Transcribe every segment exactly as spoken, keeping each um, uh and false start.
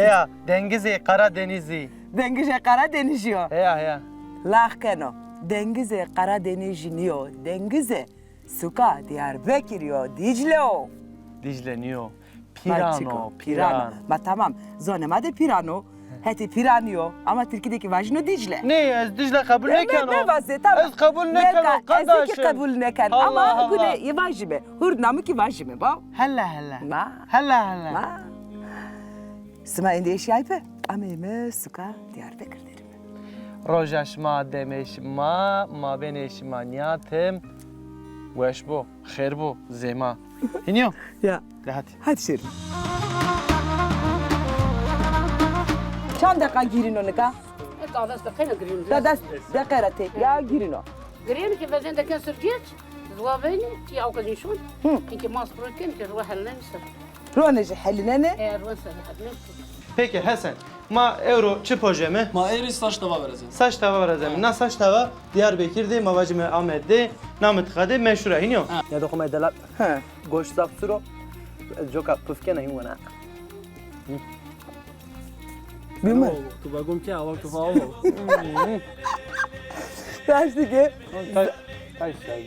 Heya, Dengizê Karadenizî. Dengizê Karadenizî yo. Heya, heya. Lax keno. Dengizê Karadenizî nîyo. Dengizê suka Diyarbekirî yo. Dîcle o. Dîcle nîyo. Pîran o, Pîran. Ma tamam. Zonê ma de Pîran o. Hetê Pîranî yo. Ama tirkî de kî vajîno Dîcle. Nê, ez Dîcle qebul nêkeno. Nê, nêvaze, tamam. Ez qebul nêkeno, qardaşim. Ez kî qebul nêken. Ama gune yê vajîme. Hurd namî kî vajîme, baw. Hela hela. Ma. Hela hela. Ma. Sima êndî eşîyayî pê, ameyîme suka Diyarbekir derîme. Roja şima, demê şima, mabênê şima nîyatim. Weş bo, xêr bo, zêma. Hînî yo? Ya. De hadi. Hadi şêrî. Çand deqa gîrîno nika? Eka des deqeyna girîno. Da des deqe ra tê. Ya gîrîno. Girîno ki vezên deken sirgêç, ziwa veynî, tî awka zî şon. Hı. Ki mas pro ken ki ruwa helnenî ser. Ruwa ne jî helinenê? E, ruwa ser helinenî. Peki Hesen, ma ewro çi pojeme? Ma êrî saç tava virazeme. Saç tava virazeme. Ha. Na saç tava Diyarbekir de, ma vacime Amed de, namê tika de meşhur a, hînî yo? Ha. Ya da xo ma delal. Ha. Goşt zaf sur o. Ez coka puf kena hîn wena. Bîme. Tu bagum ke awa tu fao. Raştî ke. Taş, taş, taş.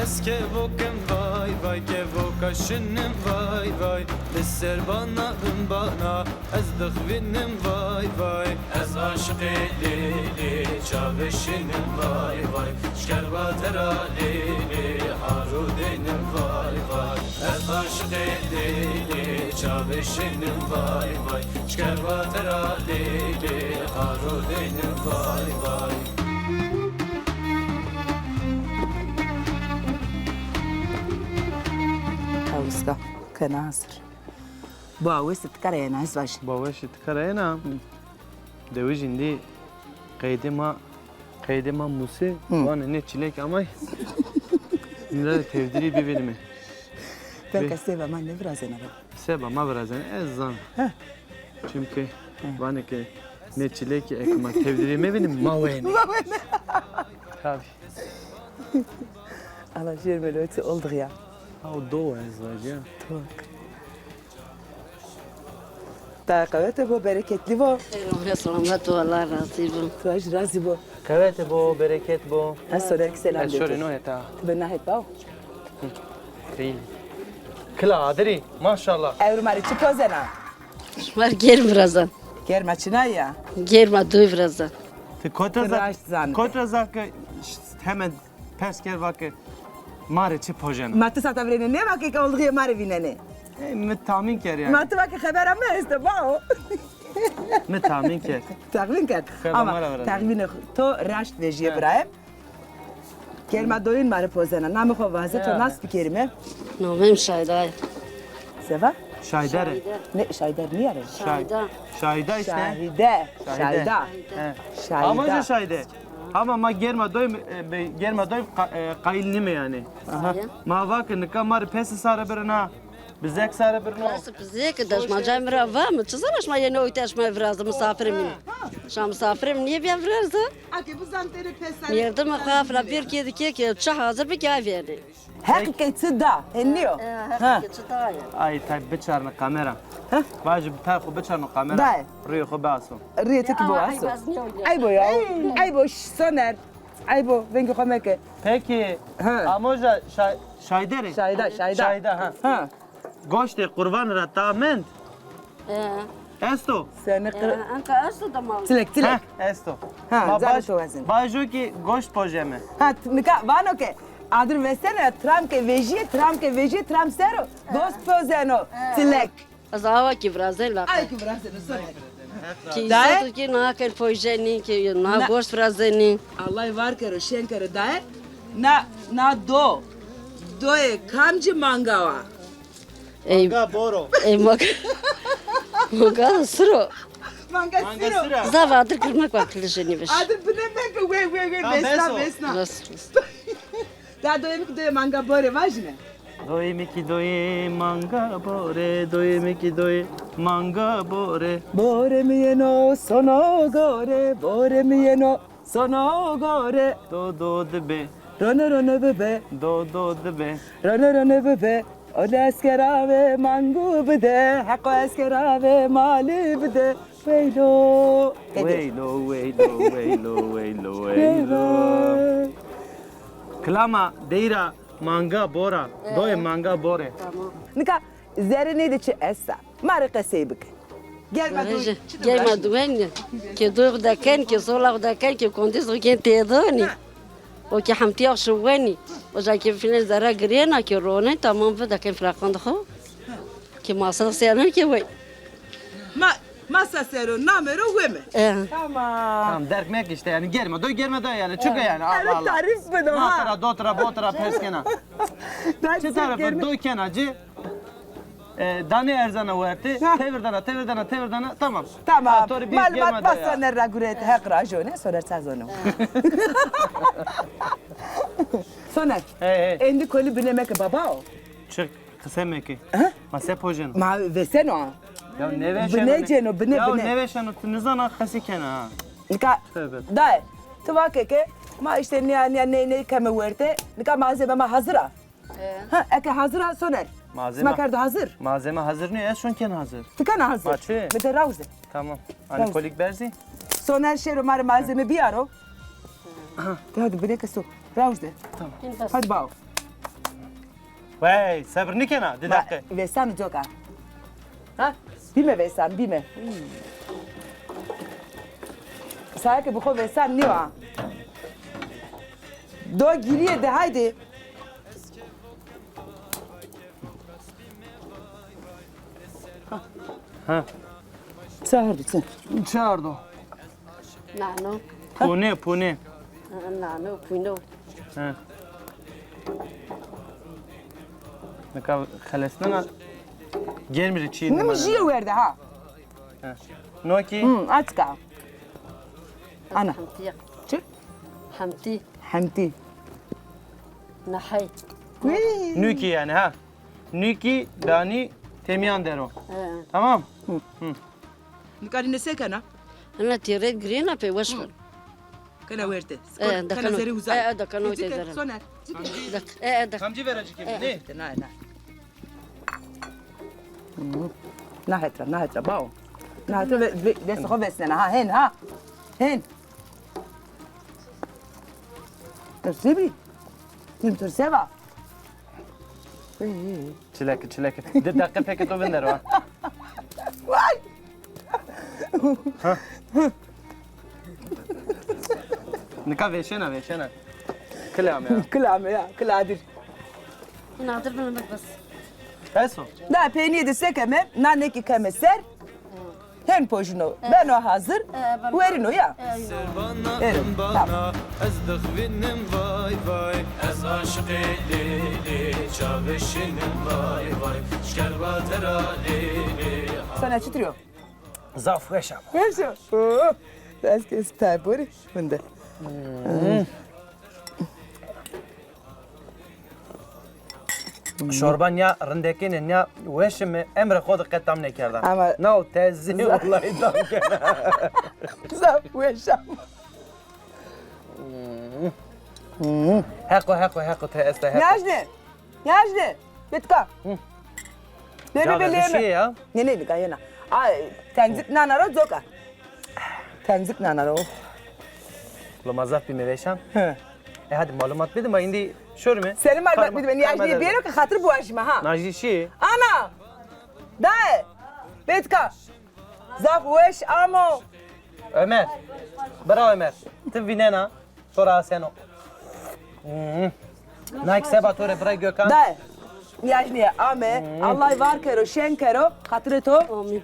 Ez kevokim vay vay, kevoka şinim vay vay. Li ser bana bin bana, ez dixwînim vay vay. Ez aşiqê lêlê çavê şinim vay vay. Şkerba tera lêlê, haro deynim vay vay. Ez aşiqê lêlê çavê şinim vay vay. Şkerba tera lêlê, haro deynim vay vay. Hawska kena hazir. Ba wesî ti kara yena, ez vajî. Ba wesî ti kara yena. Hı. Dewijî îndî qeydê ma, qeydê ma Mûsê, hı, vanê nê çîlek amay. Nîra de tevdîrî bivînîme. Belka seba ma nêvirazena be. Seba ma virazena, ez zan. Heh. Çimkî vanê ke nê çîlekî eke ma tevdîrî mevînîme, ma wenê. Ma wenê. Tabî. Ala jêr melo ti oldu ya. Ha, o do ez vajîya. Tok. Dayê qewete bo, bereketli bo. Xeyr û selamet bo, Allah razî bo. Tu jî razî bo. Qewete bo, bereket bo. Ez soner kî selam. Ez şorî no heta. Ti bi na het baw. Değil. Kila adirî, maşallah. Ewro ma rê çi pozena? Ma rê germ virazan. Germa çinay ya? Germa doy virazan. Ti kota zaf, kota zaf ke hemen pers kerd, va ke ma rê çi pojena? Ma ti sata virêne nêva ke ke olixîye ma rê vînenê. E, mi tahmîn kerd yanî. Ma ti va ke xebera mi esto, bao. Mi tahmîn kerd. Tahmîn kerd. Ama tahmînê to raşt vejîye birayê. Germa doyîn ma rê pozena. Namê xo vaze, to nas bikerîme. Namê mi Şayda ya. Seva? Şayder. Ne, Şayder nîya rê? Şayda. Şayda işte. Şahide. Şayda. Şayda. He. Şayda. Ama jî Şayde. Ama ma germa doy, e, be-, germa doy qa-, e, qayîl nîme yanî. Aha. Ma va ke nika ma rê pese sare birina. Bizek sare birno. Nasıl bizek? Deşma cay mi ra va mi? Çi zana şima yenê oyte şima virazi, misafirê mi. Şima misafirê mi nîye bîya virazi? Ake bizan têrê pes sare. Merdimî xafla bir kedi ke ke çi hazir bi gavênê. Heq ke çi da, henî yo. E, heq ke çi da ya. Ay tay biçarne kamera. Heh. Vajî tay xo biçarne kamera. Dayê. Rîyê xo biaso. Rîyê ti kî biaso. Eyb o ya. Eyb o, şş, Soner. Eyb o, vengê xo meke. Peki, amoja şay-, Şayderê? Şayda, Şayda. Şayda, ha. Ha. Goştê qurban ra ta mend? E. Esto? Seni qir- E, anka esto da ma. Çilek, çilek. Ha, esto. Ha, ma zarê baş-, to wazin. Bajo ki goşt pojeme. Ha, t-, nika vano ke adir vesene, tram ke vejîye, tram ke vejîye, tram sero, goşt pojeno. E. Çilek. Ez awa ki virazen laqe. Ay ki virazen, sor. Ki îzot ki na ken pojeni, ki na goşt virazenî. Allah var kero, şen kero daye. Na, na do. Doyê kamcî mangawa? Ey, manga boro. Ey, manga. Manga siro. Manga siro. Zaf adir kirmek wa kilijê nîviş. Adir bine meke, we, we, we, besna, besna. Bes, bes. Da doyê mi ki doyê manga bore vajine. Doyê mi ki doyê manga bore, doyê mi ki doyê manga bore. Bore mi yeno sono gore, bore mi yeno sono gore. Do do dibe. Rone rone bibe. Do do dibe. Rone rone bibe. O de eskera ve mangu bide, heqo eskera ve mali bide. Weylo. Weylo, weylo, weylo, weylo, weylo. Kilama deyra manga bora, doyê manga bore. Tamam. Nika zerê nê de çi esta? Ma rê qesey bike. Germa do. Germa duwen, ke do xo deken, ke sola xo deken, ke kondî xo ken têdonî. O ke hemtîya şi wenî. O ja ke fînê zere girêna ke ronê tamam vi deken firaqan de xo. Ke masa sêrnên ke wey. Ma, masa sero namero weme. E. Tamam. Tamam, derk mek işte yani germa do germa do yani. Çünkü yani Allah Allah. Tarif bido ha. Natra, dotra, botra, pers kena. Çi tarif do kena ci? E, danê erzena wertê, tevir dana, tevir dana, tevir dana, tamam. Tamam. Ha, to rê bir germa da ya. Malumat va Soner ra gurete, Heq rajo ne, Soner ça zono. Soner, hey, hey, êndî kolî bine meke baba o. Çik, qise meke. He? Ma se pojeno. Ma veseno ha. Ya neveşeno. Bine ceno, bine, ya bine. Neveşeno, tu nizana qesî kena ha. Nika, tövbe. Daye, tu va ke ke, ma işte nîya, nîya, ney, ney keme wertê, nika malzeme ma hazir a. Ha, eke hazir a Soner. Malzeme. Sima kerdo hazir. Malzeme hazir nîyo, ez şon ken hazir. Ti kena hazir? Ma çi? Mi de rawz de. Tamam. Alkolîk berzî. Soner şêro ma rê malzeme biyaro. De hadi bine ke so. Rawz de. Tamam. Hadi bao. Wey, sebir nîkena, di deqe. Vesan coka. Ha? Bîme vesan, bîme. Saye ke bi xo vesan nîyo ha. Do gîrîye de haydi. Ha. Çardo, çi? Çardo. Nano. Pune, pune. Nano, puno. Ha. Nika xelesnena germî rê çî. Nim jîye werde ha. Ha. No kî? Hmm, açka. Ana. Hamtiye. Çi? Hamti. Hamti. Nahey. Nûkî yani ha. Nûkî danî temîyan dero. He. Tamam? Hı. Hı. Nika rîne se kena? Hina têrê girêna pê weş bin. Kena werte. E, kena zerê uza. E, e, da kena werte zerê. Soner. Dak, e, e, dak. Kamcî vera ci kebî, ne? Na, na. Hı. Na hetra, na hetra, bao. Na hetra ve, ve, destê xo vesnena, ha, hên, ha. Hên. Tirsê bî. Tim tirseva. Çileke, çileke. Di deqe pekê to vindero ha. Vay! Ha? Nika vêşena, vêşena. Kile ame ya. Kile ame ya, kile adir. Nadir bine bes. Bes o. Da peynîye de se keme, nanekî keme ser. Hên pojino. Beno hazir. Werîno ya. Ero. Tamam. Ez dixwînim vay vay. Ez aşiqê lê lê, ça vişînim vay vay. Şkerba te ra lê lê. Sana çitur o? Zaf weş ama. Weş o. Oo. Ez kes tay borî. Vinde. Şorba nîya rindekêne, nîya weşime, emrê xo de qet tam nêkerda. Ama naw tezî wellahî tam kena. Zaf weş ama. Heqo, heqo, heqo te esta heqo. Yajne, yajne, bitka. Lê bê lê ya. Ne ne nika yena. A, tenzik nana ro coka. Tenzik nana ro. Lo ma zaf bîme vêşan. Hı. E hadi malumat bidî ma îndî şorîme. Senî malumat bidî, nîyajnîye bêro ke xatir biwajîme ha. Najî şî. Ana! Daye! Bêtka! Zaf weş amo. Ömer. Bira Ömer. Ti vînena. To ra aseno. Hmm. Nayk seba to rê bira Gökhan. Daye. Nîyajnîye ame. Hmm. Allah var kero, şen kero. Xatirê to. Amîn.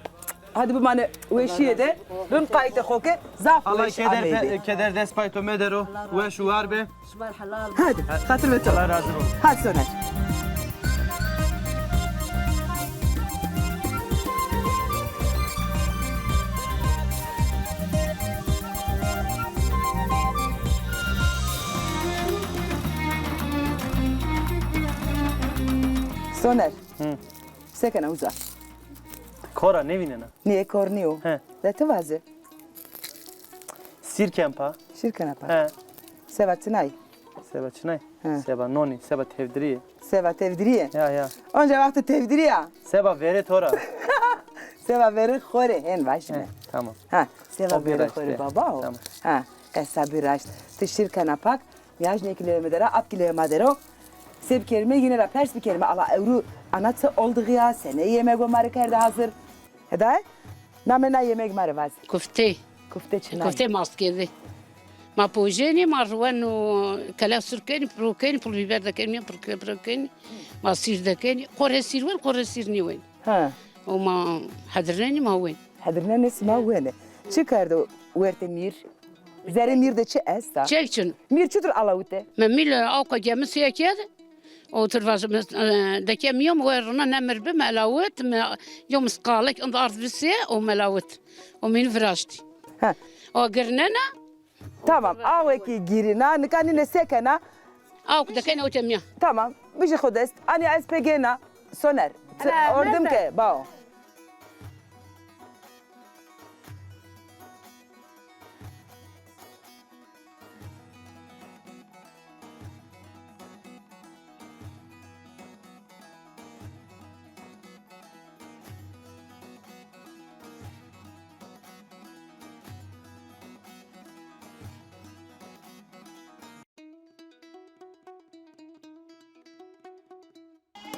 Hadi bimane weşîye de. Bim qaytê xo ke zaf weş ameyde. Allah keder, keder dest pay to medero. Weş û war be. Şima helal. Hadi, xatir ve to. Allah razı olsun. Hadi Soner. Soner. Hı. Se kena uza? Kor a, nêvînena. Nê kor nîyo. He. De ti vaze. Sîr ken pa. Sîr kena pa. He. Seba çinay? Seba çinay? He. Seba nonî, seba tevdirî. Seba tevdîrîye. Ya, ya. Onca wextê tevdîrî ya. Seba verê to ra. Seba verê xo rê, hên vajîme. He, tamam. Ha, seba verê xo rê baba o. Tamam. Ha, qesa bî raşt. Ti şîr kena pak, miyaj nêkî lewê mi der a, apkî lewê ma der o. Se bikerîme, yîne ra pers bikerîme, ala ewro ana çi oldixî ya, senê yemego ma rê kerde hazir. Hedayê, namê na yemeg ma rê vaze. Kufte. Kufte çinay? Kufte maskêdî. Ma pojenî, ma ruwen û kele sur kenî, piro kenî, pul bîber de kenî, pul kepre kenî, ma sîr de kenî. Qorê sîr wen, qorê sîr nîwen. Ha. O ma hedirnenî ma wen. Hedirnenê sima wene. Çi kerdo wertê mîr? Zerê mîr de çi esta? Çek çin. Mîr çutur alawite? Me mîr awka gemi suya kerde. Otur vaje mi, e, deke mi yo mi we rina nemir bi mi elawit mi yo mi skalek ind ard vise o mi elawit. O min viraştî. Ha. O girnena. Tamam, awekî girîna, nika nîne se kena? Awk dekena o temya. Tamam, bijî xo dest. Anî ez pê gêna Soner. Ti ordim ke, bao.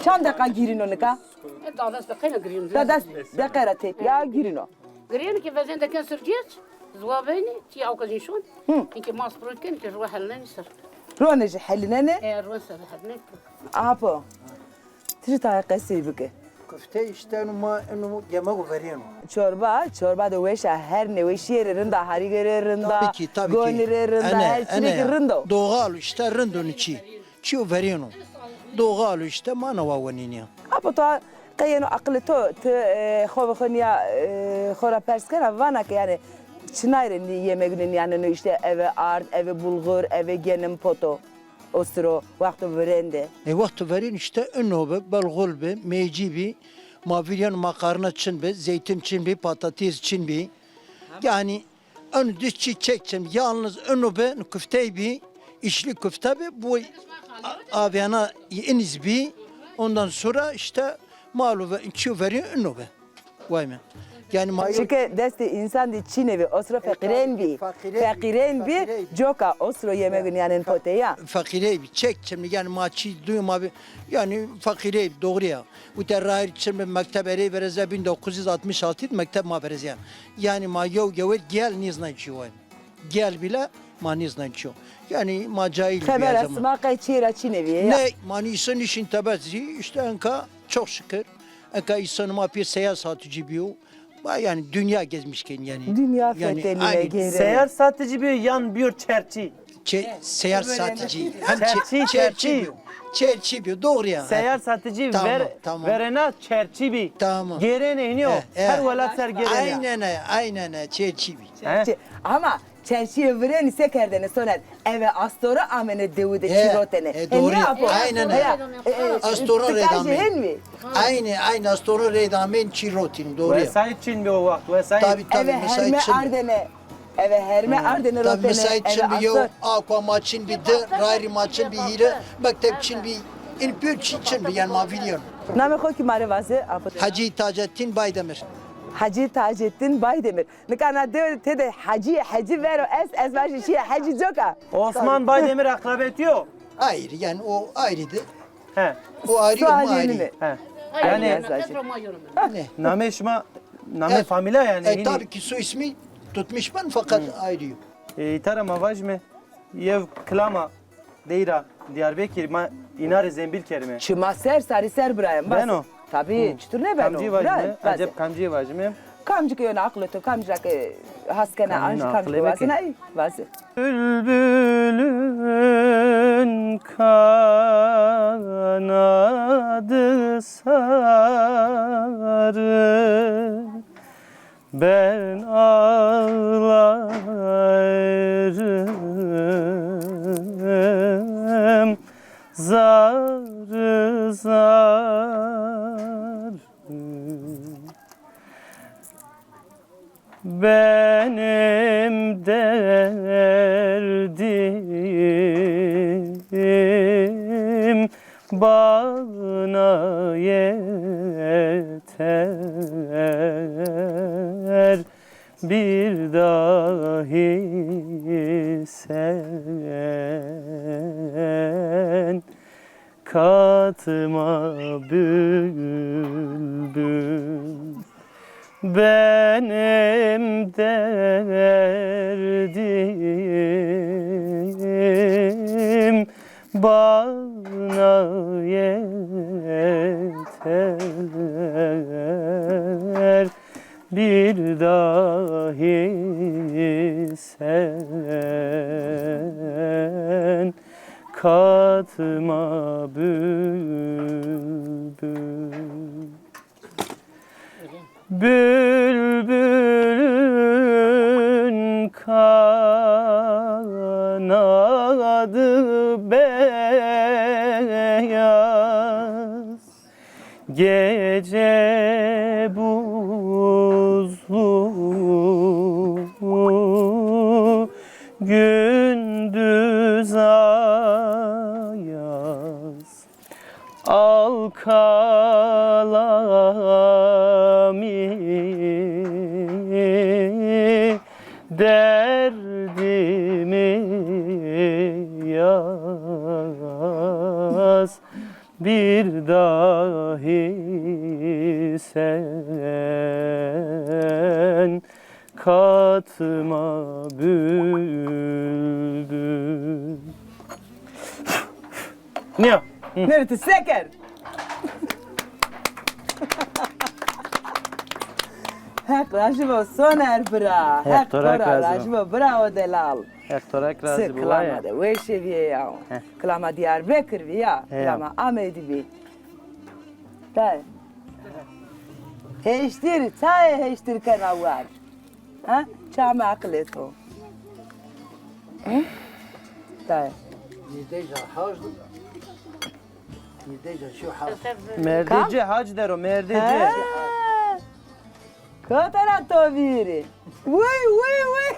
Çand deqa girîno nika? E, da des deqeyna girîno. Da des deqe ra tepîya girîno. Girîno ki vezên deken sirgêç, ziwa beynî, tî awka zî şon. Hı. Înke mas pro ken ki ruwe helnenî ser. Rone jî helinene? E, ruwe ser helinenî. Apo. Ti jî tayê qesey bike. Kufte îşte eno ma eno gemego verêno. Çorba, çorba de weş a, her nêweşîye rê rind a, harîge rê rind a, gonî rê rind a, her çî rê ki rind o. Doğal îşte rind o nî çî. Çîyo verêno. Doğal îşte ma na wa wenînîya. Apo to qey yeno aqilê to, ti, e, xo ve xo nîya, e, xo ra pers kena, vana ke yanî çinay rê nî yemegune nîyaneno, îşte eve ard, eve bulgur, eve genim poto. O siro, wexto virên de. E, wexto verên îşte ino bi, belxul bi, meycî bî, ma vîr yeno makarna çin bi, zeytin çin bî, patates çin bî. Yanî eno di çî çek çin bî. Yalniz ino bi, kuftey bî, îşlî kufte bi, bu a-, avêna înîz bî. Ondan sonra îşte malo ve, çîyo verên ino bi. Vay mi? Yanî ma... Çike destê însan dî çînê bî, osro feqîrên bî. Feqîrên bî, coka osro yemegin yanên potê ya. Feqîrey bî, çek çimli, yanî ma çî duy ma bî, yanî feqîrey bî, doğru ya. Ute rayir çimli mekteb erey vereze bin dokuz yüz altmış altı mekteb ma vereze ya. Yanî ma yew gewet gel nîznay çî vay. Gel bile ma nîznay çîyo. Yanî ma cahil bî. Xeber ez ma qey çî ra çînê bîye ya. Ne, ma nîsan nîşin tebet zî, îşte enka çok şükür. Enka însan ma pê seyyar satıcı bîyo. Ma yanî dünya gezmiş ken yanî. Dünya fetelîne gêrene. Seyyar satıcı bîyo yan bîyo çerçî? Çe-, seyyar satıcı. Hem çe-, çerçî, çerçî bîyo. Çerçî bîyo, doğru ya. Seyyar satıcı ver-, verena çerçî bî. Tamam. Gêrene hînî yo. Her welat ser gêrene. Aynen, aynen, çerçî bî. He? Ama çerçîye virênî se kerdêne Soner? Eve astore amêne dewi de çî rotêne. E, doğru. Aynen. Astore rê de amên. Aynî, aynî astore rê de amên çî rotîn, doğru ya. Wesayît çin bi o wext, wesayît. Tabii, tabii, eve herme ardêne. Eve herme ardêne rotêne. Tabii, wesayît çin bi, yew aqua ma çin bi, di rayirî ma çin bi, hîrê mekteb çin bi, în pür çî çin bi, yanî ma vîr yeno. Namê xo kî ma rê vaze, apo. Hacı Taceddin Baydemir. Hacı Taceddin Baydemir. Nika na dewe de tede hecî, hecî vero est, ez vajî şîye hecî coka. Osman Baydemir akrabê to yo? Ayrı, yani o ayrıydı. He. O ayrı, o ayrı. He. Yani, ne? Namê şima, namê famîlya yani. E, tabii ki soy ismi tutmuş ben fakat ayrıyım. E, îta ra ma vajime, yew kilama Deyra Diyarbekir ma îna rê zembîl kerime. Çima ser sarî ser birayem. Beno. Tabii, çitur nêbeno? Kamcî vajime, eceb kamcî vajime. Kamcî ke yeno aqilê to, kamcî ra ke has kena, an jî kamcî ke wazena, ey, vaze. Bülbülün kanadı sarı. Ben ağlarım zar zar. Benim derdim Bir dahi sen katma bülbül. Benim derdim bana yeter. Bir dahi sen katma bülbül. Bülbülün kanadı beyaz, gece buzlu, gündüz ayaz. Al kalami, derdimi yaz. Bir dahi sen katma bülbül. Nîya? Hı. Nerede seker? Heq rajî bo Soner bira. Heq to ra razî bo. Heq to ra razî bo, bravo delal. Heq to ra razî bo. Kilama de weşe bîye ya. Kilama Diyarbekir bî ya. Kilama Amedî bî. Tayê. Heştir, tayê heştir kena war. Ha? Çame aqilê to. Hı? Tayê. Nîdeyca haj. Nîdeyca şu haj. Merdeci hac dero, merdeci. Ha. Kotara to vîrî. Wuy, wuy, wuy.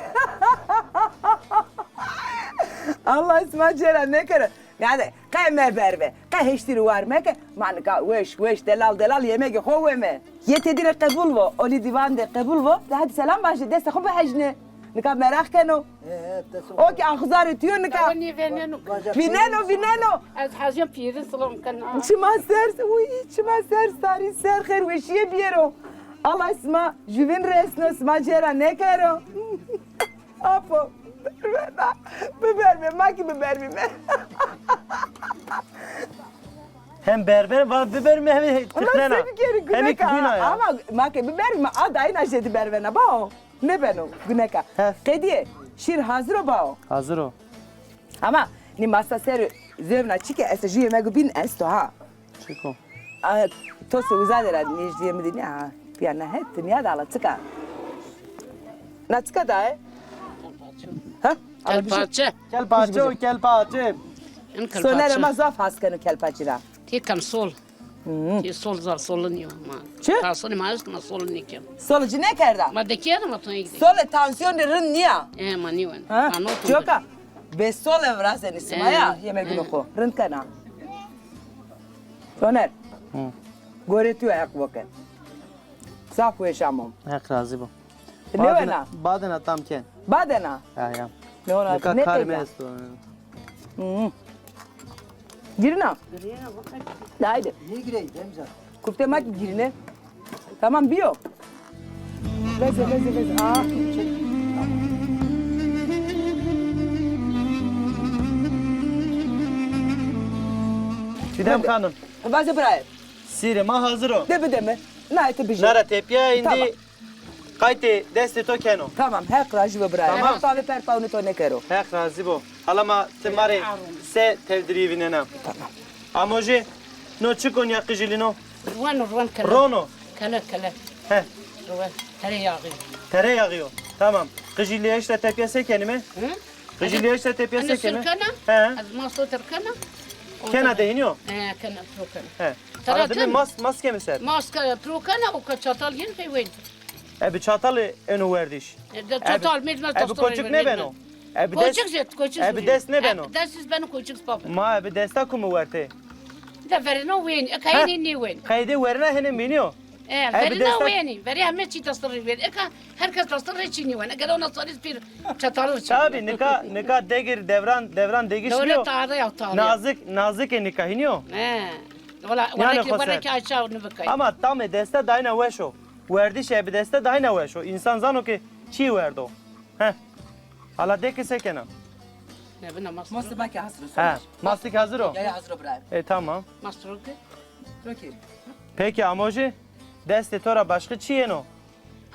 Allah sima cêra nêkero. Yanî qe meberve, qe heştî rê war meke, ma nika weş weş, delal delal yemegê xo weme. Yê têdî rê qebul vo, olî dîvan de qebul vo, de hadi selam vaje, destê xo bihejne. Nika meraq keno. He, he, destê xo. O ki axuzarê tu yo nika. Ew nêvîneno. Vîneno, vîneno. Ez hejîyan pîrin silam kena. Çima ser, uy, çima ser sarî ser xêr weşîye bîyero. Allah sima juvîn resno, sima cêra nêkero. Apo, bervena. Biberme, ma kî bibermîme. Hem berber, va biberme, hem tiqnena. Hem kî bîna ya. Ama ma kî bibermîme, a dayîna jêdî bervena, bao. Nêbeno, guneka. He. Qedîye, şîr hazir o, bao. Hazir o. Ama nî masa ser zewna çike, esta jû yemegû bîn esto ha. Çik o? A, to se uza de ra nêjdîyê mi de nîya ha. Pîya na het, nîya da ala çik a? Na çik a daye? Ha? Kelpaçe. Kelpaçe o, kelpaçe. Soner ma zaf has keno kelpaçî ra. Tê ken sol. Tê sol zaf sol nîyo ma. Çi? Tansîyonê ma esto, ma sol nêken. Sol ci nêkerda? Ma de kerda, ma to nêkerdî. Sol tansîyonî rind nîya. E, ma nîwen. Ha? Coka. Bê sol virazenî sima ya, yemegûnê xo. Rind kena. Soner. Hı. Gorê tu Heq bo ke. Zaf weş amo. Heq razî bo. Nêwena? Badena, badena tam ken. Badena? Ya, ya. Nêwena, nika karê mi esto. Hı. Girina? Haydi. Nêgirey, Remza? Kufte ma kî girine. Tamam, bîyo. Veze, veze, veze. Aa. Çiğdem Hanım. Vaze birayê. Sîrê ma hazir o. De bide mi. Na ete bijî. Na ra tepya îndî. Tamam. Qaytê destê to keno. Tamam, Heq rajî bo birayê. Tamam. Heq pavê per pawnê to nêkero. Heq razî bo. Hala ma ti ma rê se tevdirî vînena. Tamam. Amojê, no çik o nîya qijilîno? Ruwen o, ruwen kele. Rono? Kele, kele. He. Ruwen. Tereyağî. Tereyağî o. Tamam. Qijilîyayîş ra tepya se kenîme? Hı? Qijilîyayîş ra tepya se kenîme? He. Ez mas to tir kena. Kena de hînî yo? He, kena, pro kena. He. Tera ken? Mas, mas keme ser. Mas ke, pro kena, o ke çatal yen pey wen. Ebi çatalî eno werdiş. E, de çatal, mecbur çatal. Ebi koçik nêbeno. Ebi dest, koçik zî, koçik zî. Ebi dest nêbeno. Ebi dest zî beno, koçik zî beno. Ma ebi desta kume werte? De verêno wen, e kayî nê wen. Qeydê werêna hene mînîyo. E, verî na wenî, verî heme çî destê rê wenî. Eka her kes destê rê çînî wenî. Eger ona sarî pîr çetalî çînî. Tabî, nika, nika degir devran, devran degiş bîyo. Dewlet tare ya, tare. Nazik, nazik ê nika hînî yo. He. Wela, wela ki, wela ki aşağı nibikay. Ama tamê deste dayna weş o. Werdişê bi deste dayna weş o. Însan zano ke çî werdo. Heh. Hala de ke se kena? Ne bina mastro. Mastro bak hazır o. Ha, mastro hazır o. Ya, ya, hazır o bira. E, tamam. Mastro ke? Okey. Peki, amojî? Destê to ra başka çi yeno?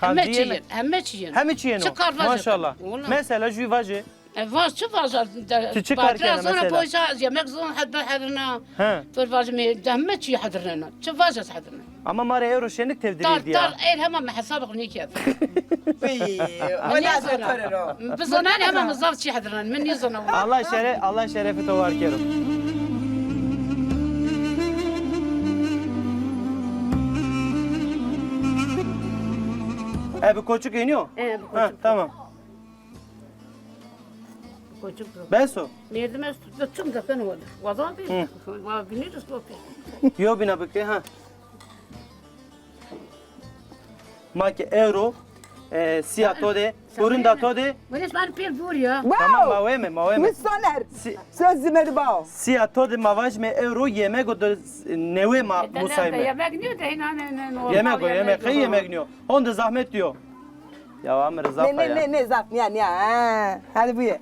Heme çi yeno, heme çi yeno. Heme çi yeno. Maşallah. Mesela jü vaje. E, vaj, çi vaj? Ti çi kar kena mesela? Poğaça, yemek zon hed-, hedrina. He. Tor vaj mi, heme çi hedrina. Çi vaj ez hedrina. Ama ma rê ewro şenik tevdirî dîya. Tar, tar, el hema mi hesabê xo nêkerd. Vey, o lazim kore ro. Bizonan hema mi zaf çi hedrina. Mi nîzona. Allah şere-, Allah şerefê to war kero. E, bi koçik ênîyo? E, bi koçik. Ha, tamam. Koçik. Bes o? Merdim ez çim de sen oldu. Wazan değil. Hı. Wa binir ıslak. Yo bina bike, ha. Ma ke ewro, e, sîya to de, hurinda to de. Wele ben pêr bor ya. Tamam, ma weme, ma weme. Mi Soner. Söz zimedi bao. Sîya to de ma vajime ewro yemego de newe ma musayme. Yemek niyo de hina ne, ne, ne. Yemego, yemek, yemek niyo. Honde zahmet diyo. Ya amir zaf ya. Ne, ne, ne, zaf, niya, niya. Ha, hadi buyur.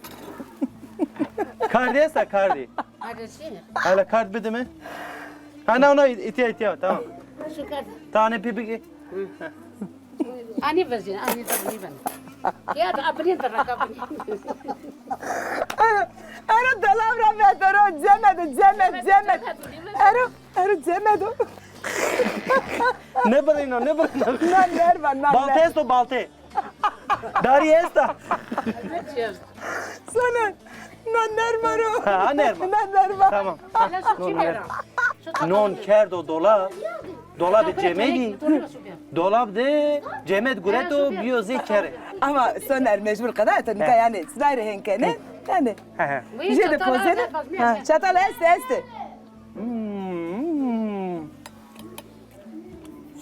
Kardî esta, kardî. Hadi şey. Hele kard bidi mi? Ha, na, na, itiya, itiya, tamam. Şu kard. Tane pipi ki. Ani vezin, ani vezin, ani ben. Ya da abinin de rakabın. Ero, ero dolab ra vetero, cemedo, cemed, cemed. Ero, ero cemedo. Ne birino, ne birino. Na nerva, na nerva. Balte esto, balte. Darî esta. Soner, na nerva ro. Ha, nerva. Na nerva. Tamam. Ha, non nerva. Non kerdo dolab. Dolabê cemedî. Dolab de cemed gureto bîyo zê kere. Ama Soner mecbur qeda eto nika yanî sirayê rê hên kenê. Yanî. He, he. Jê de pozêne. Ha, çatal este, este. Hmm.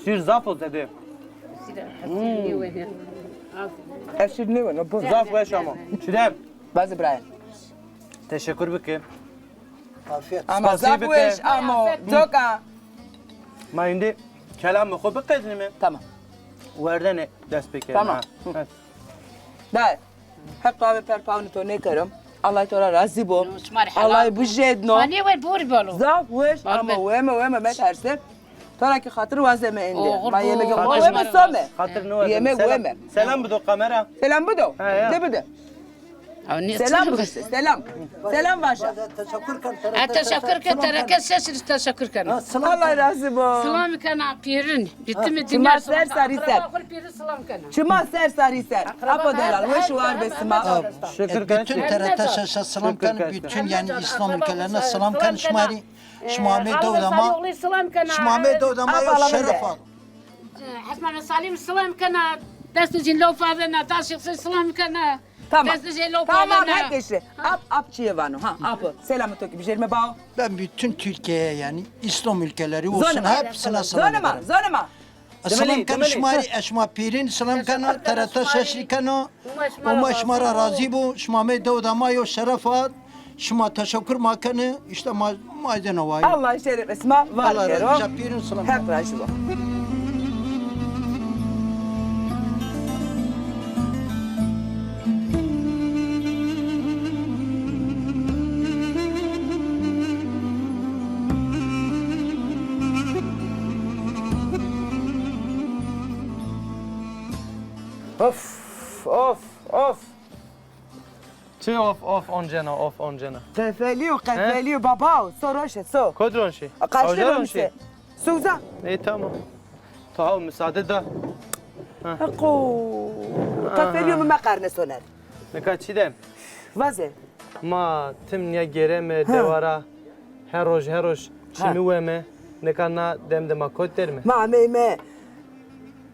Şîr zaf o zede. Hmm. Ez şîr nêweno, bo. Zaf weş ama. Çiğdem. Bazı Ibrahim. Teşekkür bike. Afiyet. Ama zaf weş ama. Coka. Ma indi kelamê xo biqednîme. Tamam. Werdene dest pêkerîme. Tamam. Ha. Dayê, Heq to avê per pawnê to nêkero. Allah to ra razî bo. Allah bijêdno. Ma nêwen bor balo. Zaf weş ama weme, weme, meterse. To ra ki xatir wazeme êndî. Ma yemegê xo weme some. Xatir nêwazeme. Yemek weme. Selam bido kamera. Selam bido. De bide. Selam bido işte, selam. Selam vaja. E, teşekkür ke, tereke ses teşekkür kena. Allah razî bo. Selam kena pîrin. Bitti mi? Çima ser sarî ser. Akraba xo pîrin selam kena. Çima ser sarî ser. Apo delal, weş û war be sima. Şükür. Bütün T R T Şeşe selam ken, bütün yani İslam ülkelerine selam ken, şima rî, şima amê dew de ma, şima amê dew de ma yo şeref al. Hesma ve Salim selam kena, destê jin lofa vena, taşıksın selam kena. Tamam. Destê jin lofa vena. Tamam, herkese. Ap, ap çiye vano. Ha, ap. Selamı to ki bijêrme bao. Ben bütün Türkiye'ye yani İslam ülkeleri olsun hepsine selam ederim. Zonê ma, zonê ma. Selam keno şima rî, ez şima pîrin selam keno, T R T Şeş rî keno. Homa şima ra razî bo, şima amê dew de ma yo şeref a, şima teşekkür ma kenê, îşte ma, ma êdêne wayîr. Allah şeref, şima var kero. Pîrin selam. Hep razî bo. Of, of, of. Çi of, of, oncena, of, oncena. Qefelîyo, qefelîyo, baba, so roşe, so. Kod ronşî? Qarşî ronşî. Suza. Ey, tamam. Taha müsaade da. Heqo. Qefelîyo mi meqerne Soner. Nika çi dem? Vaze. Ma tim nîya gêreme dewara. Her roj, her roj çimî weme. Nika na dem de ma kot derme? Ma ameyme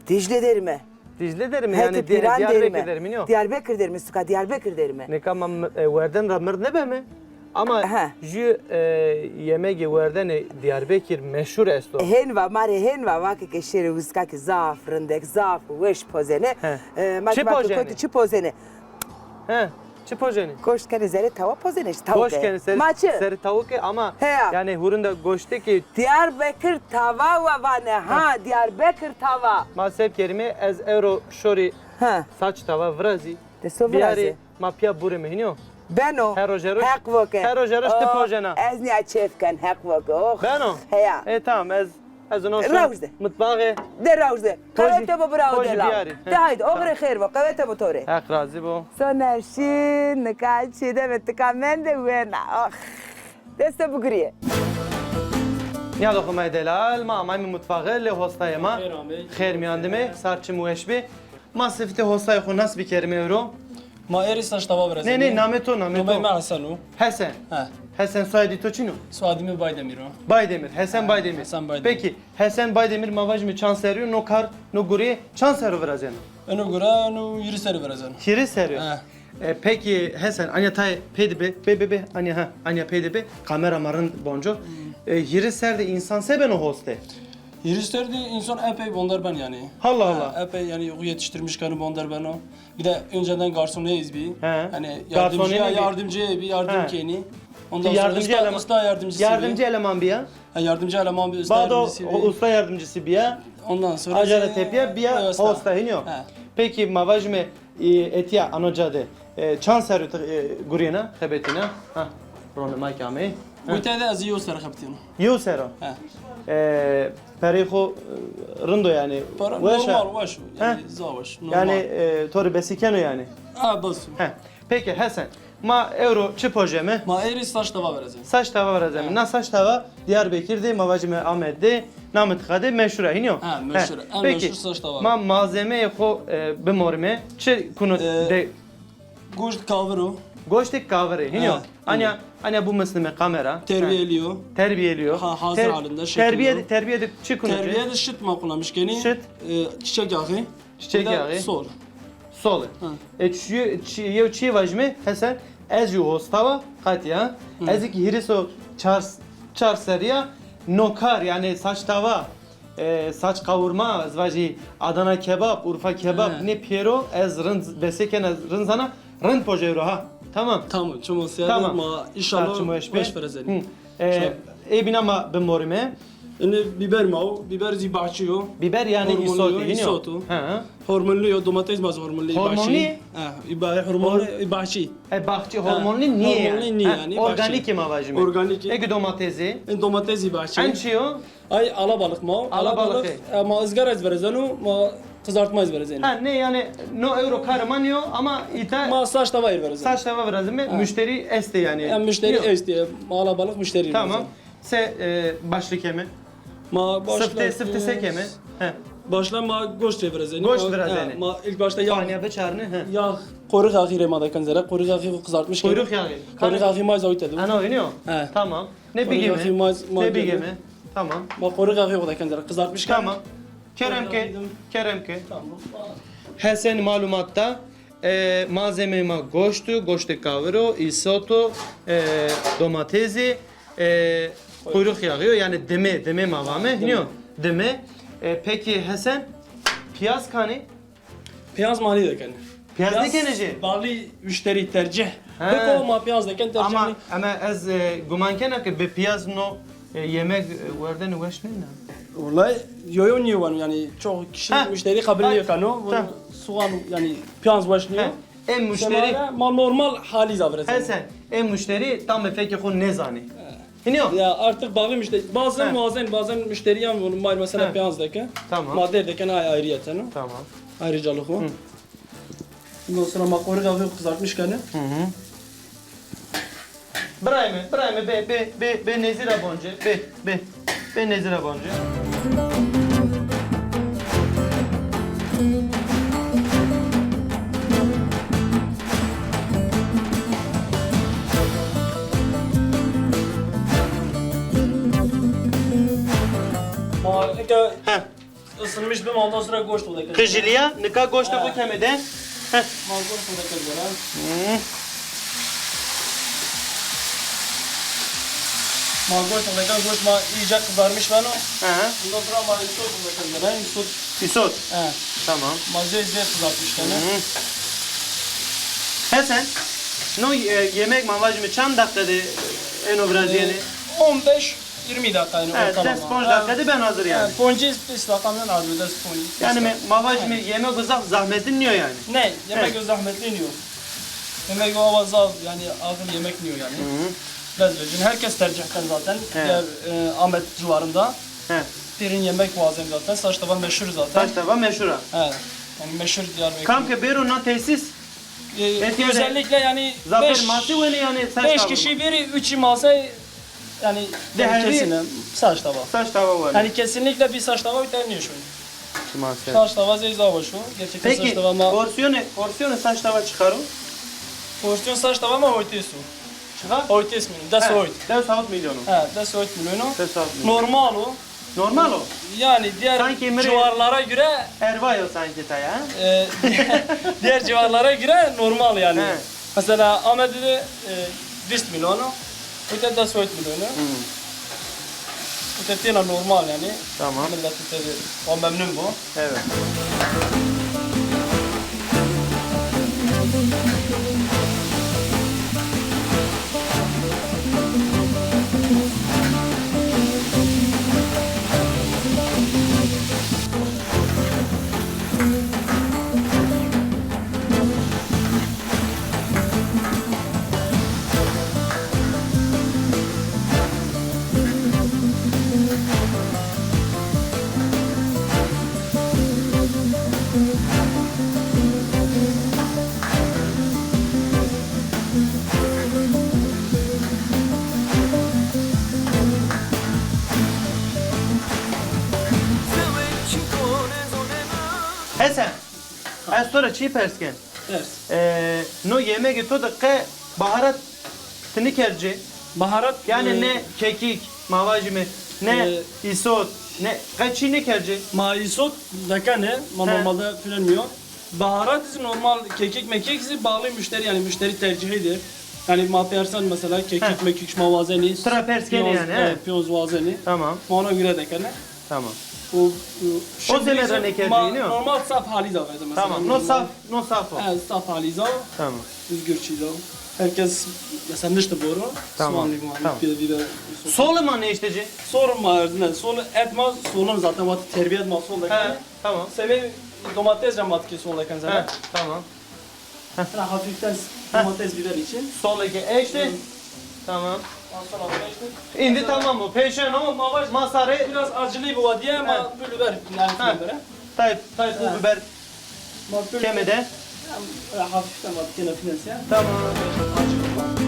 Dicle derime. Dicle derime, yanî Diyarbekir derime, nîyo? Diyarbekir derime, suka Diyarbekir derime. Nika ma, e, werden ra mird nêbeme? Ama He. jü, e, yemegê werdene Diyarbekir meşhur esto. Hên va, ma rê hên va, vake ke şêrê huska ki zaf rindek, zaf weş pozene. He. E, ma Çi ki vake pozene? koti çi pozene? He, çi pozene? Goşt kenê zerê tawa pozene, işte tawuke. Goşt kenê zerê, Ma çi? zerê tawuke ama Heya. yani hurunda goşte ki Diyarbekir tawa wa vane, ha, Diyarbekir tawa. Ma seb kerime ez ewro şori Ha. saç tawa virazi. De so Biyarî virazi. ma pîya burime hînî yo. Beno. Her roje roj. Heq voke. Her roje roj ti Oh, pojena. Ez nîya çêf ken, heq voke. Oh. Beno. Heya. E tamam ez ez no Rawz de. mutfaxê. De rawz de. Pojî- Qewete bo birawo pojî delal. biyarî. He. De haydi, Tamam. oxirê xêr bo. Qewete bo to rê. Heq razî bo. Soner şî, nika çî de ve tika mende wena. Oh. Deste bugurîye. Nîyadoxê ma yê delal, ma amayme mutfaxê, lê hostayê ma. Xêr amey. Xêr mîyan dime, sar çim weş bê. Ma sifitê hostayê xo nas bikerîme ewro. Ma êrî saç tawa virazîme. Nê, nê, namê to, namê to. Nameyê mi Hesen o. Hesen. He. Hesen, soyadî to çin o? Soyadî mi Baydemir o. Baydemir, Hesen He, Baydemir. Hesen Baydemir. Peki, Hesen Baydemir ma vajîme çand serrî yo, no kar, no gurîye çand serrî virazeno? Eno gure, eno hîrî serrî virazeno. Hîrî serrî yo. He. E, peki Hesen, anya tayê pey de bê, bê, bê, bê, anya ha, anya pey de bê, kamera ma rind bonco. Hmm. E, hîrî serrî de însan se beno hoste? Hîrî serrî de însan epey bonder ben yani. Allah Allah. Ha, epey yani yetiştirmiş keno bonder beno. Bir de önceden garsonêyiz bî. He. Yani Garsonê yardımcı, nêbî? yardımcı bir yardım He. keni. Ondan Ti sonra yardımcı usta, eleman, usta yardımcısı yardımcı bî. eleman bîya? Ha, yardımcı eleman bî, usta Bado yardımcısı bî. usta yardımcısı bîya. Ondan sonra Acara şey, tepya bîya usta. hosta hînî yo. He. Peki ma vajîme, e, etîya ano ca de, e, çand serrî ti, e, gurîyena, xebetîna? Ha, ronê ma ke ameyî. Ha. Gute de ez yew serrî xebetîno. Yew serrî? He. E, perey xo, e, rind o yani. Para Weş a? normal, weş o. Yani He. zaf weş. Normal. Yani, e, to rê besî keno yani. Ha, bes o. He. Peki Hesen, ma ewro çi pojeme? Ma êrî saç tawa virazeme. Saç tawa virazeme. He. Na saç tawa Diyarbekir de, ma vajîme Amed de, namê ti de meşhur a, hînî yo? Ha, meşhur. He. En Peki, meşhur saç tawa. ma malzemeyê xo, e, bimorîme. Çi kuno E, de? Goşt kavir o. Goştê kavir ê, hînî yo? Ha, Anya, evet. anya bimisnîme kamera. Terbiyelî yo. Terbiyelî yo. Ha, hazır Ter-, halinde, şekilli terbiye yo. de, terbiye de çi kuno? Terbiye de şit ma kullanmış kenî. Şit. E, çiçek yağı. Çiçek Bir de yağı. sol. Sol. Ha. E, çi-, çi-, yew çî vajîme, Hesen, ez ju hosta wa, qatî ha. Hı. Ez ki hîris û çar, çar serrî ya, no kar, yani saç tava, e, saç kavurma, ez vajî Adana kebap, Urfa kebap, Hı. nê pêro, ez rind, besê kena, rind zana, rind pojê ro ha. Tamam. Tamam, çimo sîya Tamam. ma inşallah Saçim weş be. weş verezenî. Hı. E, Şöyle. ê bîna ma bimorîme. Ini biber ma o, biber zî bahçî yo. Biber yani Hormonlu isot, yo, hînî yo? isot o. Hı hı. Hormonlu yo, domates ma zî hormonlu, Hormonlu? bahçî. Ha, biber hormonlu, Hor- bahçî. E, bahçî Ha, hormonlu niye hormonlu yani? niye Ha, yani, bahçî. Organik ma vajîme. Organik. Eki domatesi. E, domates zî bahçî. En çi yo? Ay alabalık ma o. Alabalık. Alabalık, e, ma ızgara ez verezeno, ma kızartma ez verezeno. Ha, ne yani no ewro karê ma nîyo ama îta Ma saç tava ez verezeno. Saç tava verezime, Ha. müşteri este yani. Yani müşteri Yok. este, ma alabalık müşteri Tamam. verezeno. Se, e, başlî keme? Ma başla Sifte, sifte se keme? He. Başla ma goşt rê virazenî. Goşt Ma, virazenî. he, ma ilk başta yağ, Panya biçarnî, he. yağ, kuyruk yağı rê ma deken zere. Kuyruk yağı kızartmış keme. Kuyruk yağı. Kuyruk yağı ma zayte du. Ana oynuyor. He. Tamam. Ne Kuyruk bilgimi? yağı ma, ma Ne bilgimi? Tamam. Ma kuyruk yağı deken zere. Kızartmış keme. Tamam. Kerem ke, Kuyruk yağı. kerem ke. Tamam. Hesen malumatta E, malzemeyê ma goşt o, goştê kavir o, îsot o, e, domatesî, e, kuyruk yağı yo, yani dime, dime ma vame, Dime. hînîyo, dime. E, peki Hesen, piyaz kanî? Piyaz ma nêdekene. Piyaz nêkenê jî? Bağlı müşteri tercih. He. Biko ma piyaz deken tercih Ama, nê- ama ez, e, guman kena ke bi piyaz no E, yemek, e, werdene weş nêna? Vallahi yo yo nîyo vano, yani çoğu kişi Ha. müşteri kabul Ha. nêkeno. Bunu Ha. soğan, yani piyaz weş nîyo. Ha. E, müşteri Semaye, ma normal halî zî virazeno. Hesen, e, müşteri tam fekê xo nêzanî. Hînî yo? Ya artık bağlı müşteri. Bazen Ha. bazen bazen müşteri yan bunu ma mesela Ha. piyaz deke. Tamam. Ma derdeken ay ayrıyeten. Tamam. Ayrıcalık o. Hı. Ondan sonra ma kuyruk yağı kızartmış kene. Hı hı. Birayê mi, birayê mi, bê, bê, bê, bê nêzî ra bonce, bê, bê, bê nêzî ra bonce. Ma eke Heh. Isınmış bim, ondan sonra goşt olacak. Qijilîya, nika goştê xo keme de. Heh. Ma goşt olacak zere. Hmm. Ma goşt, mesela goşt ma iyice kızarmış beno. Hı hı. Bundan sonra ma isot mesela, isot. Isot. He. Tamam. Ma zey zey kızartmış beno. Hı hı. Hesen, no, e, yemek ma vajime çand dakika de eno biraz e, yani? On beş yirmi dakika yani evet, ortalama. Des ponc dakika de ben hazır yani. Evet, ponc beş dakika ben hazır, des ponc. Yani me, ma vajime yemek zaf zahmetli niyo yani? Ne, yemek evet. Zahmetli niyo. Yemek o zaf yani ağır yemek niyo yani. Hı hı. Bezvecin. Herkes tercih eken zaten. He. Diğer e, Ahmet civarında. He. Pirin yemek wazen zaten. Saç tava meşhur zaten. Saç tava meşhur ha. He. Yani meşhur Diyarbakır. Kam ke bêro na tesis, e, özellikle yani zafer beş, masi wene yani saç beş kişi biri, üçü masa yani, yani kesin saç tava. Saç tava var. Yani kesinlikle bir saç tava ötemiyor şu. Saç tava zey zaf o şu. Gerçekten saç tava ama. Porsiyonu, porsiyonu saç tava çıkar o? Porsiyon saç tava ama ötesi. Çıkar? Oyt ismini, des oyt. Des hawt milyonu. He, des oyt milyonu. Des hawt milyonu. Normal o. Normal o. Yani diğer sanki civarlara göre erva yo sanki ta ya. E, diğer civarlara göre normal yani. He. Mesela Ahmet'de de e, vîst milyonu. Bu da des oyt milyonu. Hı. Bu da tena normal yani. Tamam. Millet de o memnun bu. Evet. Hesen, ez to ra çî pers ken. Pers. E, no yemegê to de qe baharat ti nêker ci? Baharat, yani e, ne kekik, ma vajîme, ne e, îsot, ne qe çî nêker ci? Ma îsot dekene, ma normalde filan nîyo. Baharat zî normal kekik mekik zî bağlı müşteri, yani müşteri tercihidir. Yani ma persen mesela kekik mekik şima wazenî. Ti ra pers kenê yani, he? Piyoz wazenî. Tamam. Ma ona göre dekene. Tamam. O, o, o zêde ra nêkerdî, normal saf halî zaf mesela. Tamam. No saf, no saf o. Evet, saf halî zaf. Tamam. Özgür çî zaf. Herkes mesela nişti boru. Tamam. Soğanlı, muanlı, tamam. Pide, biber. Solu ma nêşte ci? Solu ma erzine. Solu et ma, solu zaten vakti terbiyet ma sol da. He, tamam. Semê domates ra ma tikê sol da ken zaten. He, tamam. Heh. Sana hafiften domates biber için. Solê ke eştê. Tamam. Ondan sonra eştê. Indi tamam o. Peyşen o. Ma vaj masarê. Biraz acılı bu diye ama pul biber. Tay, tay pul biber. Keme de. Hafiften bak gene finans ya. Tamam. Acılı bu.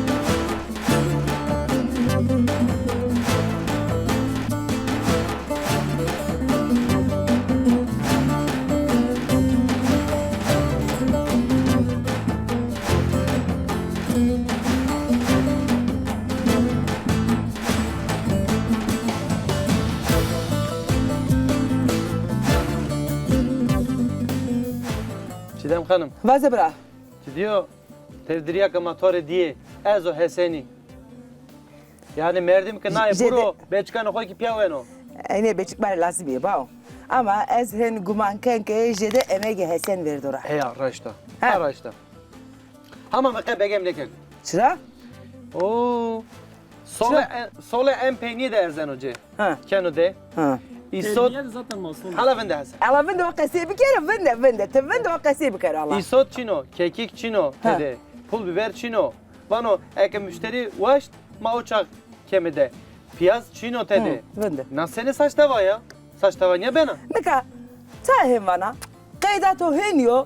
Çiğdem Hanım. Vaze bira. Ti dîyo tevdirîya ke ma to rê dîyê, ez û Hesenî. Yanî merdim ke nayê buro, beçikanê xo kî pîya weno. Eynê beçik ma rê lazim ê, bao. Ama ez hin guman ken ke jêde emegê Hesen verdo ra. Heya, raşt a. Ha. Ha, raşt a. Hama mi qe begem nêkerd. Çira? Oo. Solê en, solê en peynîye de erzeno ci. Ha. Keno de. Ha. Îsot. Peynîye de zaten ma sol. Hala vinde Hesen. Hala vinde o qesey bikero, vinde, vinde. Ti vinde o qesey bikero hala. Îsot çin o, kekik çin o tede. Pul biber çin o. Vano eke muşterî waşt, ma o çax keme de. Pîyaz çin o tede. Hı, vinde. Na senê saç tava ya? Saç tava nîya bena? Nika, ça hên vana? Qeyda to hên yo.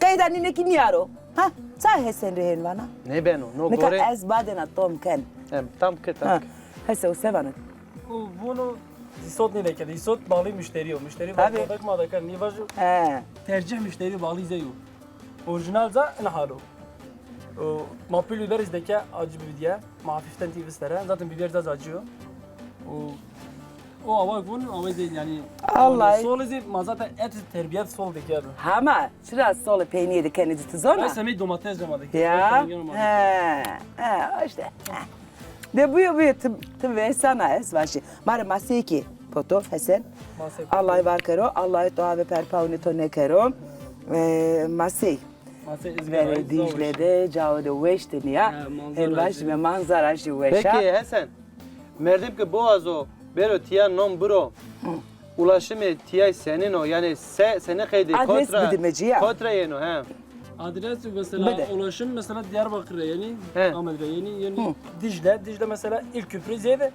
Qeyda nînekî nîyaro. Ha, ça Hesen rê hên vana? Nêbeno, no gore. Nika ez badêna tom ken. Em, tam ke, tam ke. Hese, o se vano? O vono îsot nêdekeno. Îsot bağlı müşteri yo. Müşteri bağlı ma deken. Nî vajo? He. Tercih müşteri bağlı zey yo. Orijinal ca in hal o. O, ma pul biber zî deke acı biber diye. Ma hafiften tî vistere. Zaten biber zî acı yo. O, o awa vun, awa zî yanî. Allah. Sol zî ma zaten et terbiyet sol de kerdo. Hama, çira sol peynîye de kenê ci ti zona? Semê domates de ma de. Ya. He, he, işte. He. De buyo buyo, ti, ti vêsana ez vajî. Ma rê maseyê kî poto Hesen. Masey poto. Allay var kero, Allay to ave perpaunê to nêkero. E, masey. Masey izgara verê Dîcle de, cawo de weş de nîya. He, manzara. Hên vajîme manzara jî weş a. Peki Hesen, merdim ke biwazo bêro tîya non biro, ulaşimê tîya senîn o? Yanî se, senî qeydê, adres kot ra, bidime ci ya, kot ra yeno, he. Adres mesela, bide, ulaşım mesela Diyarbakır ra yenî, he, Amed ra yenî, yenî, hı, Dicle, Dicle mesela ilk köprü zêde.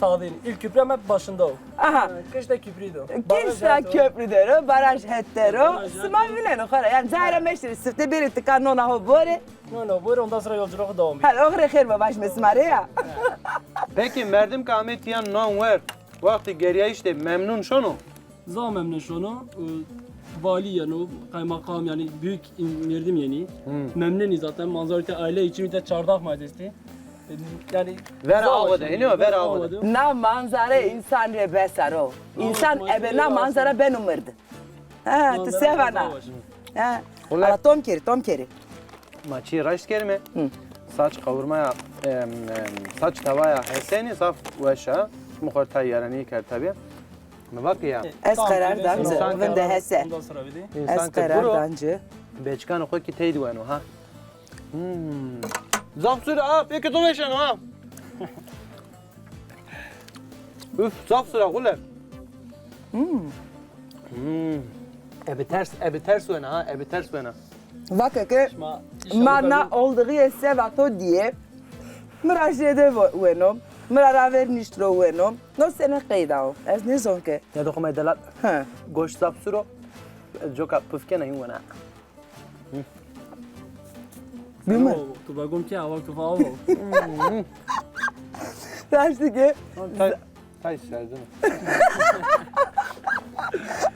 Tadin. İlk köprü ama başında o. Aha. Kışta köprü de o. Kışta köprü der o, baraj het der o. Baraj het der o. Sima vîneno xora. Yanî cayê ra meşirî, sifte bêrê tika nona ho borê. Nona ho borê, ondan sonra yolculuğu devam ediyor. Hadi, oxirê xêr be, vajîme sima rê ya. Peki, merdim ke amê tîya non wer, wextê geriyayîş de memnun şono? Zaf memnun şono. E, vali yeno, kaymakam, yanî büyük in-, merdim yenî. Hmm. Memnunî zaten. Manzara te aile için bir de çardak ma destî. E, yanî vera awa de, hênî yo, vera awa de. Na manzara însan rê bes a ro. Însan ebe na manzara beno mird. Ha, ti se vana? Ha. Ala tom kerî, tom kerî. Ma çî raşt kerîme. Hı. Saç kavurmaya, em, em, saç tavaya Hesenî zaf weş a. Mi xo tay yarenî kerd tabî. Mi va ke ya. Ez qerar dan ci, vinde Hesen. Ez qerar dan ci. Beçikanê xo kî tey de weno ha. Hmm. Zaf sur a, peki to veşeno ha. Üf, zaf sur a, Xule. Hmm. Hmm. Ebi ters, ebi ters wena ha, ebi ters wena. Vake ke ma na oldixîye seva to dîye. Mi ra jêde vo-, weno. Mi ra raver nişt ro weno. No senî qeyda o? Ez nêzon ke. Ya doxo ma delal. He. Goş zaf sur o. Ez coka puf kena, hîn wena. Bîme. Tu bagom ke awa tu fa awa. Raştî ke. Tay, tay serdin.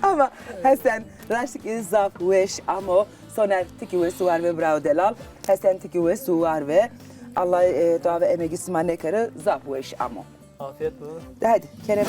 Ama Hesen, raştî ke zaf weş amo. Soner, ti kî wes û war ve, bravo delal. Hesen, ti kî wes û war ve. Allah, e, to ave emegî sima nêkero, zaf weş amo. Afiyet olsun. Hadi, kerem.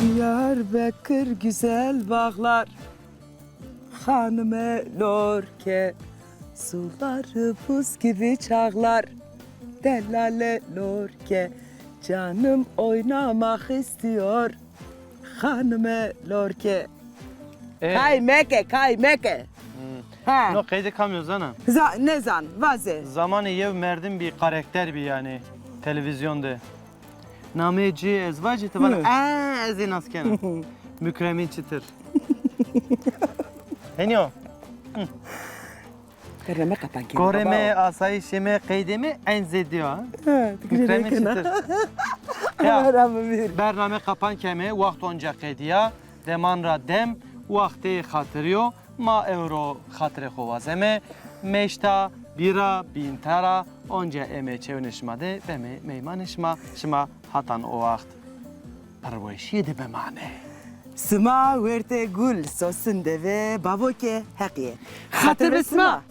Diyarbakır güzel bağlar, hanıme lorke, suları buz gibi çağlar, delale lorke, canım oynamak istiyor, hanıme lorke. E. Kay meke, kay meke. Hmm. Ha. No qeydê kamî yo zana? Za-, nêzan, vaze. Zamanê yew merdim bî, karakter bî yanî televîzyon de. Nameyê ci ez vacî, ti vana, "Aa, ez ê nas kena." Mükremin Çıtır. Hênî yo. Bername qapan keno. Gorê mi, asayîşê mi, qeydê mi en zêdî yo. Ha, Mükremin Çıtır. Ya, bername qapan keme, waxt onca qedîya, deman ra dem, waxtê xatirî yo. Ma ewro xatirê xo wazeme, meşta, bîra, bîntara, onca eme çewnê şima de, beme meymanê şima, şima hatan o waxt pirweşîye de bimane. Sima wertê gul, sosin de ve, bavo ke heqîye. Xatir be sima.